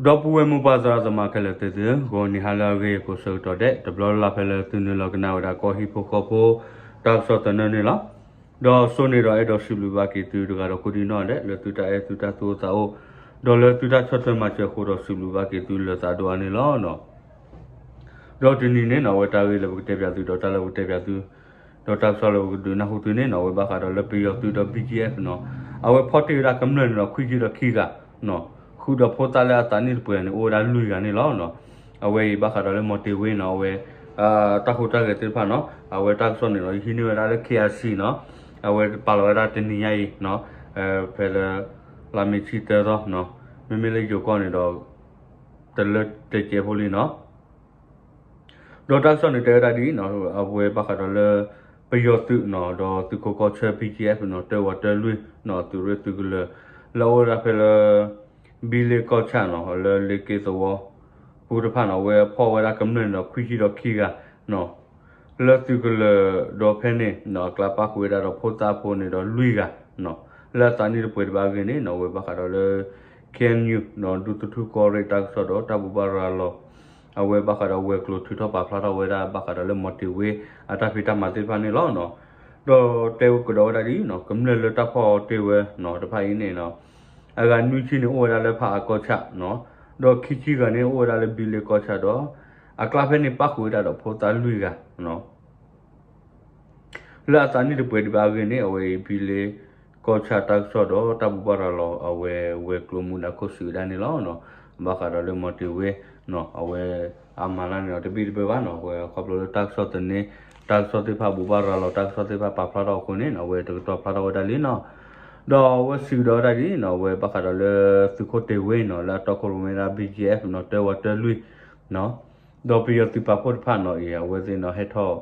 ဒီပုၢ်ဝဲၢ်မိၢ်ပၢ်သရၣ်သမါခဲလၢာ်သ့ၣ်သုဧၢ, ဂီၤနံၤဟါလၢအဂ့ၤ ကိးဆၢကတီၢ်ဒဲး တဘျီလၢ်လၢ်ဖဲလၢသုနုာ်လီၤကနၣ်ဝဲဒၣ်ကီၢ်ဟံၣ်ဖိဃီဖိ တၢ်ကစီၣ်သနၢၣ်န့ၣ်လီၤ. ဒီးစိန့ၣ်ဒီးအဲၣ်ဒိးစံးဘျုးဘၣ်က့ၤသုတဂၤဒီးကိးဒံနီၢ်ဒဲး လၢသုတၢ်အဲၣ်သုတၢ်သူၣ်အိၣ်သးအိၣ် ဒီးလၢသုတၢ်ဆီၣ်ထွဲမၤစၢၤအဃိဒီးစံးဘျုးဘၣ်က့ၤသုလၢသးဒိၣ်အါန့ၣ်လီၤ. ဒီးတနံၤန့ၣ်နီၢ် အဝဲတၢ်ဂ့ၢ်လၢပကတဲပၠးသု ဒီးတၢ်လၢပကတဲပၠးသု ဒီးတၢ်ကစီၣ်လၢပကဒုးနၢ်ဟူသုန့ၣ်နီၢ် အဝဲဘၣ်ဃးဒီးလၢပယီၤသုးဒီး ဘီၣ်ကၠံၣ်အဲၣ်ဖ် နီၢ် အဝဲဖီၣ်တ့ၢ်ဝဲဒၣ်ကမျၢၢ်န့ၣ်ဒီး ခွံဆံဒီးခံဂၤ ဃုာ်ဒီးဖိသၣ်လၢအသးနံၣ်တပှဲၤန့ၣ် အိၣ်ဝဲဒၣ်လွံၢ်ဂၤန့ၣ်လီၤ. အဝဲအံၤဘၣ်ဃးဒီးလၢမီၤတ့ၤဝ့နီၢ် အဝဲ တၢ်ဟူးတၢ်ဂဲၤသ့ၣ်တဖၣ်နီၢ် အဝဲတၢ်ကစီၣ်န့ၣ်ဒီး ယဟံးန့ၢ်ဝဲဒၣ်လၢ ခ့ၣ်အါစံၣ် နီၢ် အဝဲပာ်လီၤဝဲဒၣ်တနံၤညါအံၤ ဖဲလၢ လါမ့ၤဆံသၢသီ မ့မ့ၢ်လၢယိၤကီၢ်န့ၣ်ဒီး တလၢတကဲးဖိလံနီၢ် ဒီးတၢ်ကစီၣ်န့ၣ်တဲဝဲဒၣ်ဒ်အံၤနီၢ် အဝဲဘၣ်ဃးဒီးလၢ ပယီၤသုးနီၢ် ဒီးသုးခိးကီၢ်ဆၢ ဘီၣ်ကၠံၣ်အဲၣ်ဖ် နီၢ် တၢဝးတၢလွံၢ်နီၢ် သုးရ့ၣ်သုးကလၢၤ လၢအအိၣ်ဝဲဒၣ်ဖဲလၢ ဘံလ့ကီၢ်ဆၣ်နီၢ် လၢလ့က့သဝီ ပူၤတဖၣ်နီၢ် အဝဲဖီၣ်ဝဲဒၣ်ကမျၢၢ်န့ၣ်ဒီး ခွံဆံဒီးခံဂၤနီၢ် လၢသုးကလၢၤဒီးဖဲန့ၣ်နီၢ် အကျါပၣ်ဃုာ်ဝဲဒၣ်ဒီးဖိသၣ်ဖိန့ၣ်ဒီးလွံၢ်ဂၤနီၢ် လၢအသးနံၣ်တပှဲၤတဘၣ်အဂ့ၢ်န့ၣ်နီၢ် အဝဲဘၣ်ဃးဒီးလၢ ခ့ၣ်အဲၣ်ယူၣ် နီၢ် ဒူသထူၣ်ကီၢ်ရ့ၣ်တၢ်ကစီၣ်ဒီးတၢ်ဘိးဘၣ်ရၤလီၤ အဝဲဘၣ်ဃးဒီးဝဲၤကျိၤထုးထီၣ်ပာ်ဖျါထီၣ်ဝဲဒၣ် ဘၣ်ဃးဒီးလၢမီၤတ့ၤဝ့ အတၢ်ဖံးတၢ်မၤသ့ၣ်တဖၣ်န့ၣ်လီၤ. ဒီးတဲကဒီးဝဲဒၣ်ဒ်အံၤနီၢ် ကမျၢၢ်လၢတၢ်ဖီၣ်တ့ၢ်ဝဲနီၢ် တဖၣ်အံၤန့ၣ်နီၢ် အဂၤနွံဆံန့ၣ် အိၣ်ဝဲဒၣ်လၢဖးအါကီၢ်ဆၣ်နီၢ် ဒီးခံဆံဂၤန့ၣ် အိၣ်ဝဲဒၣ်လၢဘံလ့ကီၢ်ဆၣ်ဒီး အကျါဖဲန့ၣ်ပၣ်ဃုာ်ဝဲဒၣ်ဒီးဖိသၣ်လွံၢ်ဂၤနီၢ် လၢအသးနံၣ်တပှဲၤဒံးဘၣ်အဂ့ၢ်န့ၣ် အဝဲအံၤ ဘံလ့ကီၢ်ဆၣ်တၢ်ကစီၣ်ဒီးတၢ်ဘိးဘၣ်ရၤလီၤ အဝဲဝဲၤကျိၤမူဒါခိၣ်စံးဝဲဒၣ်န့ၣ်လီၤ. ဘၣ်ဃးဒီးလၢမီၤတ့ၤဝ့နီၢ် အဝဲအမၤလၢန့ၣ်ဒီးတဘံၣ်တဘၢဘၣ်နီၢ် အဝဲခီဖျိလၢတၢ်ကစီၣ်သန့ တၢ်ကစီၣ်သ့ၣ်တဖၣ်ဘိးဘၣ်ရၤလီၤ တၢ်ကစီၣ်သ့ၣ်တဖၣ်ပာ်ဖျါထီၣ်အဃိန့ၣ်နီၢ် အဝဲတကတီၢ်ဖျါထီၣ်ဝဲဒၣ်လံနီၢ် ဒီးအဝဲစံးကဒီးဝဲဒၣ်ဒ်အံၤနီၢ် အဝဲဘၣ်ဃးဒီးလၢသုးခိၣ်တ့ၤဝ့နီၢ် လၢအတီခိၣ်ရိၣ်မဲဒၣ် ဘီၣ်ကၠံၣ်အဲၣ်ဖ် နီၢ် တၢဝးတၢလွံၢ်နီၢ် ဒီးပယီၤသုးပာ်ဖှိၣ်တဖၣ်နီၢ်အံၤ အဝဲသ့ၣ်နီၢ် ဟဲထီၣ်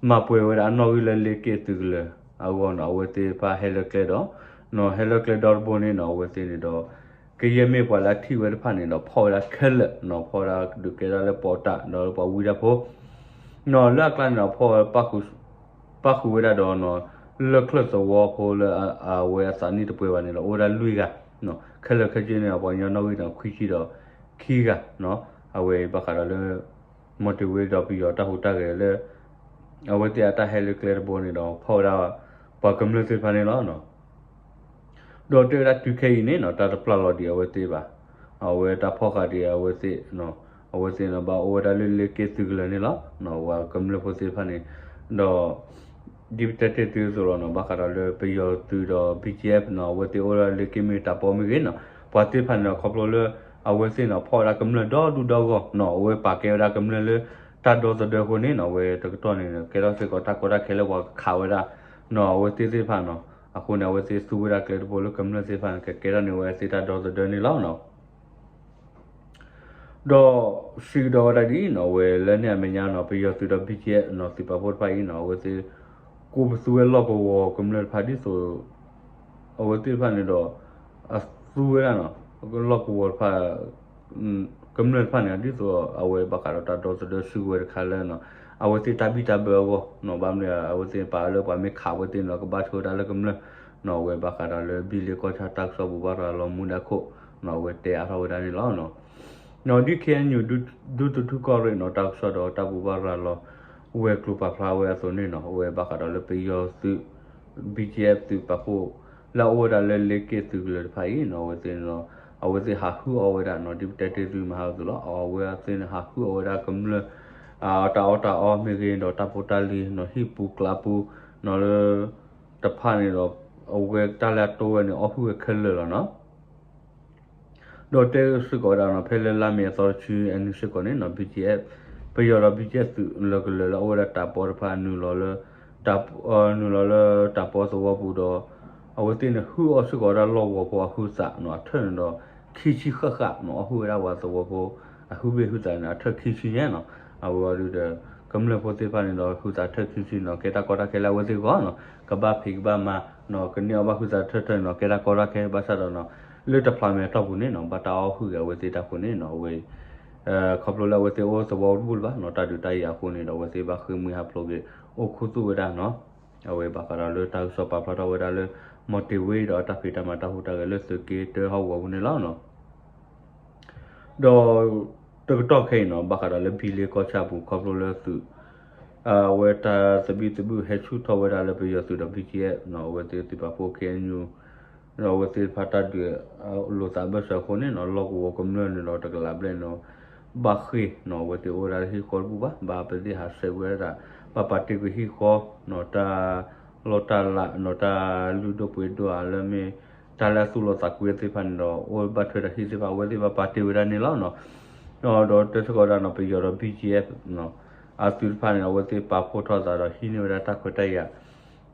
မၤပှဲၤဝဲဒၣ်အနီၣ်ဂံၢ်လၢလ့က့သုးကလၢၤအဂီၢ်နီၢ် အဝဲသ့ၣ်တဖၣ်ဟဲလၢကျဲဒီး နီၢ် ဟဲလၢကျဲဒီတဘိန့ၣ်နီၢ် အဝဲသ့ၣ်န့ၣ်ဒီး ကယဲၢ်မ့ၢ်ပှၤလၢအထံၣ်ဝဲတဖၣ်န့ၣ်ဒီး ဖီၣ်ဝဲဒၣ်ခဲလၢာ်နီၢ် ဖီၣ်ဝဲဒၣ်ဒုးကဲဒၣ်လၢပီးတး ဒီးပှၤဝံဒၣ်ဖိ နီၢ် လၢအကျါန့ၣ်ဒီး ဖီၣ်ဝဲ ပၣ်ဃုာ်ဝဲဒၣ်ဒီးနီၢ် လၢချၢၣ်သဝီဖိလၢအဝဲအသးနံၣ်တပှဲၤဘၣ်န့ၣ်ဒီး အိၣ်ဝဲဒၣ်လွံၢ်ဂၤနီၢ် ခဲလၢာ်ခဲဆ့န့ၣ်ဒီး ပှၤကညီနီၣ်ဂံၢ်န့ၣ် ခွံဆံဒီးခံဂၤနီၢ် အဝဲဘၣ်ဃးဒီးလၢ မီၤတ့ၤဝ့ဒီးပယီၤတၢ်ဟူးတၢ်ဂဲၤလၢ အဝဲသ့ၣ်အတၢ်ဟဲလၢကျဲတဘိန့ၣ်ဒီး ဖီၣ်ဝဲဒၣ်ပှၤကမျၢၢ်သ့ၣ်တဖၣ်န့ၣ်လီၤ. ဒီးတဲဝဲဒၣ်တုၤခဲအံၤန့ၣ်နီၢ် တၢ်တပျၢ်လီၤဒံးအဝဲသ့ၣ်ဘၣ်. အဝဲတၢ်ဖီၣ်ဃာ်ဒံးအဝဲသ့ၣ် အဝဲသ့ၣ်န့ၣ် ဘၣ်အိၣ်ဝဲဒၣ်လၢလ့က့သုးကလၢၤန့ၣ်လီၤ. ပှၤကမျၢၢ်ဖိသ့ၣ်တဖၣ်န့ၣ် ဒီး ဒ်ပတဲတ့ၢ်သုအသိးလီၤနီၢ် ဘၣ်ဃးဒီးလၢပယီၤသုးဒီး ဘီၣ်ကၠံၣ်အဲၣ်ဖ် နီၢ် အဝဲသ့ၣ်အိၣ်ဝဲဒၣ်လၢလ့က့မ့ၢ်တၢ်ပီမ့ၢ်ဂ့ၤနီၢ် ပှၤသ့ၣ်တဖၣ်န့ၣ်ဒီး ခီဖျိလၢ အဝဲသ့ၣ်န့ၣ် ဖီၣ်ဝဲဒၣ်ကမျၢၢ်ဒီဒူၣ်ဒီဂီၢ်နီၢ် အဝဲပာ်ကဲဝဲဒၣ်ကမျၢၢ်လၢ တၢ်ဒီသဒၢအဃိန့ၣ်နီၢ် အဝဲတကတီၢ်န့ၣ် ကဲထီၣ်စ့ၢ်ကီးတၢ်ကီတၢ်ခဲလၢပှၤကခးဝဲဒၣ်နီၢ် အဝဲသ့ၣ်သ့ၣ်တဖၣ်နီၢ် အဃိန့ၣ် အဝဲသ့ၣ်သူဝဲဒၣ်ကျဲတဘိလၢကမျၢၢ်သ့ၣ်တဖၣ်န့ၣ် ကကဲထီၣ်န့ၢ်ဝဲသ့ၣ်တၢ်ဒီသဒၢန့ၣ်လီၤနီၢ်. ဒီးစံးကဒီးဝဲဒၣ်ဒ်အံၤနီၢ် အဝဲလၢန့ၣ်အမဲာ်ညါနီၢ် ပယီၤသုးဒီး ဘီၣ်ကၠံၣ်အဲၣ်ဖ် နီၢ် သုးပာ်ဖှိၣ်တဖၣ်အံၤနီၢ် အဝဲသ့ၣ် ကိးပသူဝဲလီၢ်ကဝီၤကမျၢၢ်တဖၣ်ဒ်သိး အဝဲသ့ၣ်တဖၣ်န့ၣ်ဒီး အသူဝဲဒၣ်နီၢ် လီၢ်ကဝီၤတဖၣ် ကမျၢၢ်တဖၣ်န့ၣ် ဒ်သိးအဝဲဘၣ်ဃးဒီးတၢ်ဒီသဒၢစုကဝဲၤတခါလၢနီၢ် အဝဲသ့ၣ်တၢ်ဘံၣ်တၢ်ဘၢအဂီၢ်နီၢ် ဘၣ်မနုၤအဝဲသ့ၣ်ပာ်လၢပှၤမ့ၢ်ခးဝဲသ့ၣ်န့ၣ်ဒီး ကဘၣ်ဆိဝဲဒၣ်လၢကမျၢၢ်နီၢ် အဝဲဘၣ်ဃးဒီးလၢဘံၣ်လ့ကီၢ်ဆၣ်တၢ်ကစီၣ်ဘိးဘၣ်ရၤလီၤမူဒါခိၣ်နီၢ် အဝဲတဲအါထီၣ်ဝဲဒၣ်န့ၣ်လီၤ. နီၢ် ဒ် ခ့ၣ်အဲၣ်ယူၣ် ဒူသထူၣ်ကီၢ်ရ့ၣ်နီၢ် တၢ်ကစီၣ်ဒီးတၢ်ဘိးဘၣ်ရၤလီၤ ဝဲၤကျိၤပာ်ဖျါဝဲအသိးန့ၣ်နီၢ် အဝဲဘၣ်ဃးဒီးလၢပယီၤသုး ဘီၣ်ကၠံၣ်အဲၣ်ဖ် သုးပာ်ဖှိၣ် လၢအအိၣ်ဝဲဒၣ်လၢလ့က့သုးကလၢၤတဖၣ်အံၤနီၢ် အဝဲသ့ၣ်န့ၣ်ဒီး အဝဲသ့ၣ်ဟးဟုၣ်အီၣ်ဝဲဒၣ်နီၢ် ဒ်ပတဲတ့ၢ်သုမဟါအသိးလီၤ အဝဲသ့ၣ်န့ၣ်ဟးဟုၣ်အီၣ်ဝဲဒၣ်ကမျၢၢ် တၢ်အီၣ်တၢ်အီမ့ၢ်ဂ့ၤဒီးတၢ်ဖိတၢ်လံၤနီၢ် ဟံၣ်ပူၤကျးပူၤနီၢ် လၢ တဖၣ်န့ၣ်ဒီး အဝဲတၢ်လၢအတိဝဲန့ၣ် အီၣ်ဟုၣ်ဝဲခဲလၢာ်လီၤနီၢ်. ဒီးတဲစ့ၢ်ကီးဝဲဒၣ်နီၢ် ဖဲလၢလါမ့ၤအသီတဆံအနံၤစ့ၢ်ကီးန့ၣ်နီၢ် ဘီၣ်ကၠံၣ်အဲၣ်ဖ် ပယီၤဒီးဘီၣ်ကၠံၣ်အဲၣ်ဖ်သုးလၢကလၢၤလၢအအိၣ်ဝဲဒၣ်တၢ်ပီတဖၣ်နုာ်လီၤလၢ နုာ်လီၤလၢတၢ်ပီသဝီပူၤဒီး အဝဲသ့ၣ်န့ၣ် ဟုၣ်အီၣ်စ့ၢ်ကီးဝဲဒၣ်လီၢ်ကဝီၤဖိအဟုသးနီၢ် အထၢၣ်န့ၣ်ဒီး ခံဆံဃၣ်ဃၣ်နီၢ် အီၣ်ဟုၣ်ဝဲဒၣ်ပှၤသဝီဖိ အဟုဘ့ၣ်ဟုသးန့ၣ် အထၢၣ်ခံဆံညါနီၢ် အဝဲအံၤဒီး ကမျၢၢ်ဖိသ့ၣ်တဖၣ်န့ၣ်ဒီး ဟုသးထၢၣ်ခံဆံနီၢ် ကဲတၢ်ကီတၢ်ခဲလၢအဝဲသ့ၣ်အဂီၢ်နီၢ် ကဘၣ်ဖံးကဘၣ်မၤနီၢ် ကန့ၢ်အီၣ်ဘၣ်ဟုသးထၢၣ်ထၢၣ်န့ၣ်နီၢ် ကဲတၢ်ကီတၢ်ခဲဘၣ်ဆၣ်ဒီးနီၢ် လၢတဖျးမဲာ်အတီၢ်ပူၤန့ၣ်နီၢ် ဘၣ်တၢ်အီၣ်ဟုၣ်က့ၤအဝဲသ့ၣ်တၢ်ဃိန့ၣ်နီၢ် အဝဲ ခီဖျိလၢအဝဲသ့ၣ်အိၣ်သဝီတဘူၣ်လၢၤဘၣ်နီၢ် တၢ်ဒုးတၢ်ယၤအဃိန့ၣ်ဒီး အဝဲသ့ၣ်ဘၣ်ဃ့ၢ်မှံဟးဖျိးက့ၤ အိၣ်ခူသူၣ်ဝဲဒၣ်နီၢ် အဝဲဘၣ်ဃးဒီးလၢတၢ်ကစီၣ်ပာ်ဖျါထီၣ်ဝဲဒၣ်လၢ မီၤတ့ၤဝ့ဒီးတၢ်ဖံးတၢ်မၤတၢ်ဟူးတၢ်ဂဲၤလၢသုးက့တၢဟီၣ်ကဝီၤပူၤန့ၣ်လီၤ. ဒီးတကတီၢ်ခဲအံၤနီၤ ဘၣ်ဃးဒီးလၢဘံလ့ကီၢ်ဆၣ်ပူၤ ခီဖျိလၢသုး အဝဲတၢ်သဘံၣ်သဘုၣ်ဟဲဆူၣ်ထီၣ်ဝဲဒၣ်လၢပယီၤသုးဒီး ဘံကဲ နီၤ အဝဲသ့ၣ်သုးပာ်ဖှိၣ် ခ့ၣ်အဲၣ်ယူၣ် ဒီးအဝဲသ့ၣ်တဖၣ်တၢ်ဒုးလိာ်သးဘၢၣ်စၢၤအဃိန့ၣ်နီၤ လီၢ်ကဝီၤကမျၢၢ်န့ၣ်ဒီးတကလးဘျဲၣ်န့ၣ် ဘၣ်ဃ့ၢ်နီၤ အဝဲသ့ၣ်အိၣ်ဝဲဒၣ်လၢဟံၣ်ဃီတဘူၣ်ဘၣ် ဘၣ်ပသ့ၣ်ဟးဆှဲးဝဲဒၣ် ဘၣ်ပာ်တ့ၢ်ကွံာ်ဟံၣ်ဃီနီၤ တၢ်လီၢ်တၢ်လၤနီၤ တၢ်လုၢ်ဒိၣ်ပှ့ၤဒိၣ်ဧါ လၢမ့ၢ်တၢ်လၢအသူၣ်လီၤသးကွံသ့ၣ်တဖၣ်န့ၣ်ဒီး အိၣ်ဘၣ်ထွဲဒီးဟံၣ်သ့ၣ်တဖၣ် အဝဲသ့ၣ်ဘၣ်ပာ်တ့ၢ်ဝဲဒၣ်န့ၣ်လီၤနီၤ. ဒီးတဲစ့ၢ်ကီးဝဲဒၣ်နီၤ ပယီၤဒီး ဘံကဲ အသုးတဖၣ်န့ၣ် အဝဲသ့ၣ်ပာ်ဖှိၣ်ထီၣ်သးဒီးဟံးန့ၢ်ဝဲဒၣ်တၢ်ခွဲးတၢ်ယာ်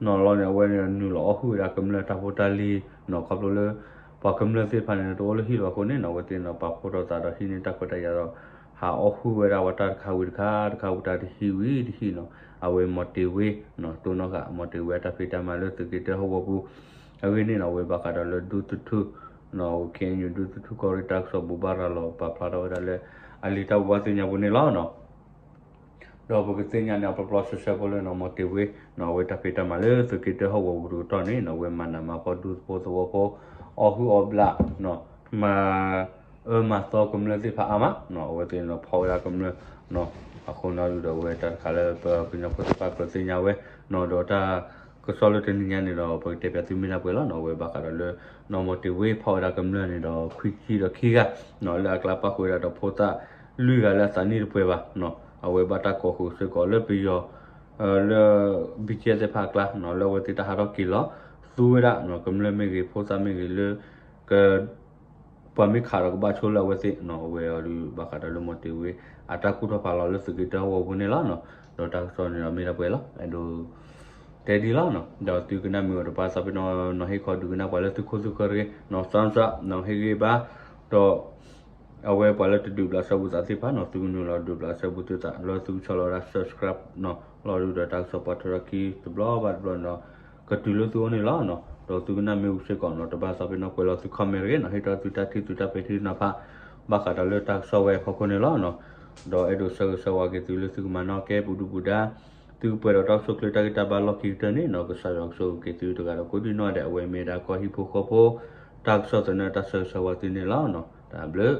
နီၤလီၤန့ၣ် အဝဲန့ၣ်နုာ်လီၤအီၣ်ဟုၣ်ဝဲဒၣ်ကမျၢၢ်တၢ်ဖိတၢ်လံၤနီၤ ခီဖျိလၢ ပှၤကမျၢၢ်သ့ၣ်တဖၣ်န့ၣ် တအိၣ်လၢဟံၣ်လီၤအဃိန့ၣ်နီၤ အဝဲသ့ၣ်နီၤ ပာ်ဖှိၣ်ထီၣ်သးဒီးဟံးန့ၢ်တၢ်ခွဲးတၢ်ယာ်ဒီး ဟးအီၣ်ဟုၣ်ဝဲဒၣ်ပှၤတၢ်တခါဝံၤတခါ တခါဝံၤတခါတဟံၣ်ဝံၤတဟံၣ်နီၤ အဝဲမီၤတ့ၤဝ့နီၤ တိၢ်နီၣ်ဃာ် မီၤတ့ၤဝ့အတၢ်ဖံးတၢ်မၤလၢသုးက့တၢဟီၣ်ကဝီၤပူၤ အဂ့ၢ်န့ၣ်နီၤ အဝဲဘၣ်ဃးဒီးလၢဒူသထူၣ်နီၤ ခ့ၣ်အဲၣ်ယူၣ် ဒူသထူၣ်ကီၢ်ရ့ၣ်တၢ်ကစီၣ်ဘိးဘၣ်ရၤလီၤ ပာ်ဖျါထီၣ်ဝဲဒၣ်လၢ အလံာ်တၢ်ဘိးဘၣ်သ့ၣ်ညါပူၤန့ၣ်လီၤနီၤ. ဒီးပကသ့ၣ်ညါန့ၣ် အပျီပျီဆှဲဆှဲဖိလၢနီၤ မီၤတ့ၤဝ့နီၤ အဝဲတၢ်ဖံးတၢ်မၤလၢသုးက့တၢဟီၣ်ကဝီၤပူၤတကတီၢ်န့ၣ်နီၤ အဝဲမၤနးမၤဖှီၣ်ဒူသဖိသဝီဖိ အီၣ်ဟုၣ်အီၣ်ဘျးနီၤ မၤအၢမၤသီကမျၢၢ်သ့ၣ်တဖၣ်အါမးနီၤ အဝဲသ့ၣ်န့ၣ်ဒီးဖီၣ်ဝဲဒၣ်ကမျၢၢ်နီၤ အဃိနီၤဒုဒီးအဝဲတၢ်တခါလၢပကညီဖိသ့ၣ်တဖၣ်ကြၢးသ့ၣ်ညါဝဲနီၤ ဒီးတၢ်ကစီၣ်လၢတနံၤညါန့ၣ်ဒီး ပကတဲပၠးသုမ့ၢ်ဒၣ်ပှဲၤလီၤနီၤ အဝဲဘၣ်ဃးဒီးလၢ နီၤ မီၤတ့ၤဝ့ဖီၣ်ဝဲဒၣ်ကမျၢၢ်န့ၣ်ဒီး ခွံဆံဒီးခံဂၤနီၤ လၢအကျါပၣ်ဃုာ်ဝဲဒၣ်ဒီးဖိသၣ်လွံၢ်ဂၤလၢအသးနံၣ်တပှဲၤဘၣ်နီၤ အဝဲဘၣ်တၢ်ကိးဃုာ်စ့ၢ်ကီးလၢပယီၤ လၢ ဘံကဲသ့ၣ်တဖၣ်အကျါနီၤ လၢအဝဲသ့ၣ်တၢ်ဟးထီၣ်က့ၤလီၤ သူဝဲဒၣ်နီၤ ကမျၢၢ်မ့ၢ်ဂ့ၤ ဖိသၣ်မ့ၢ်ဂ့ၤလၢ က ပှၤမ့ၢ်ခးဒီးကဘၣ်ဆိလၢအဝဲသ့ၣ်နီၤ အဝဲအီၤဒုးဘၣ်ဃးဒီးလၢမီၤတ့ၤဝ့ အတၢ်ကူၣ်ထီၣ်ဖးလီၤလၢသုးက့တၢဟီၣ်ကဝီၤပူၤန့ၣ်လီၤနီၤ ဒီးတၢ်ကစီၣ်န့ၣ်ဒီးမ့ၢ်ဒၣ်ပှဲၤလီၤ အဲၣ်ဒိး တဲဒ်လီၤနီၤ ဒီးသုကနၣ်မ့ၢ်အီၤတဘၣ်သးပ့ၤနီၣ်နီၤ ဟ့ၣ်ခီဒုးကနၣ်ပှၤလၢသုခိၣ်သုဃၢၤတဂ့ၤနီၤ စၢ်စၢ်နီၤ ဟ့ၣ်ဂံၢ်ဘါ ဒီး အဝဲပှၤလၢတဒုးဘျးစဲဘူးသးသ့ၣ်တဖၣ်နီၤ သုကနုာ်လီၤဒုးဘျးစဲဘူးသုသး လၢသုကဆီၣ်လီၤဝဲဒၣ် subscribe နီၤ လီၤဒုးဒီးတၢ်ကစီၣ်ပှၤထီထီၣ်ခံတဘျီဘၣ်တဘျီနီၤ ကတုၤလၢသုအိၣ်န့ၣ်လီၤနီၤ ဒီးသုကနၣ်မ့ၢ်ဝံၤစ့ၢ်ကီးနီၤ တဘၣ်သးပ့ၤနီၣ်ကွဲးလီၤသု comment တဂ့ၤနီၤ ဟ့ၣ်ထီၣ်သုတၢ်ထံၣ်သုတၢ်ပဲာ်ထံနီၤဖး ဘၣ်ဃးဒီးလၢတၢ်ကစီၣ်ဝဲအဖီခိၣ်န့ၣ်လီၤနီၤ ဒီးအဲၣ်ဒိးဆၢဂ့ၤဆၢဝါက့ၤသုလၢသုကမၤနီၣ်ကဲပူၤဒုပူၤဒါ သုကပှဲၤဒီးတၢ်အိၣ်ဆူၣ်အိၣ်ချ့တၢ်ဂံၢ်တၢ်ဘါလီၢ်ခံကတၢၢ်န့ၣ်နီၤ ကစၢ်ယွၤကဆိၣ်ဂ့ၤက့ၤသုတဂၤဒီးကိးဒံနီၢ်ဒဲး အဝဲမ့ၢ်ဒၣ်ကီၢ်ဟံၣ်ဖိဃီဖိ တၢ်ကစီၣ်သနၢၣ်တၢ်ဆၢဂ့ၤဆၢဝါသုန့ၣ်လီၤနီၤ တၢ်ဘျုး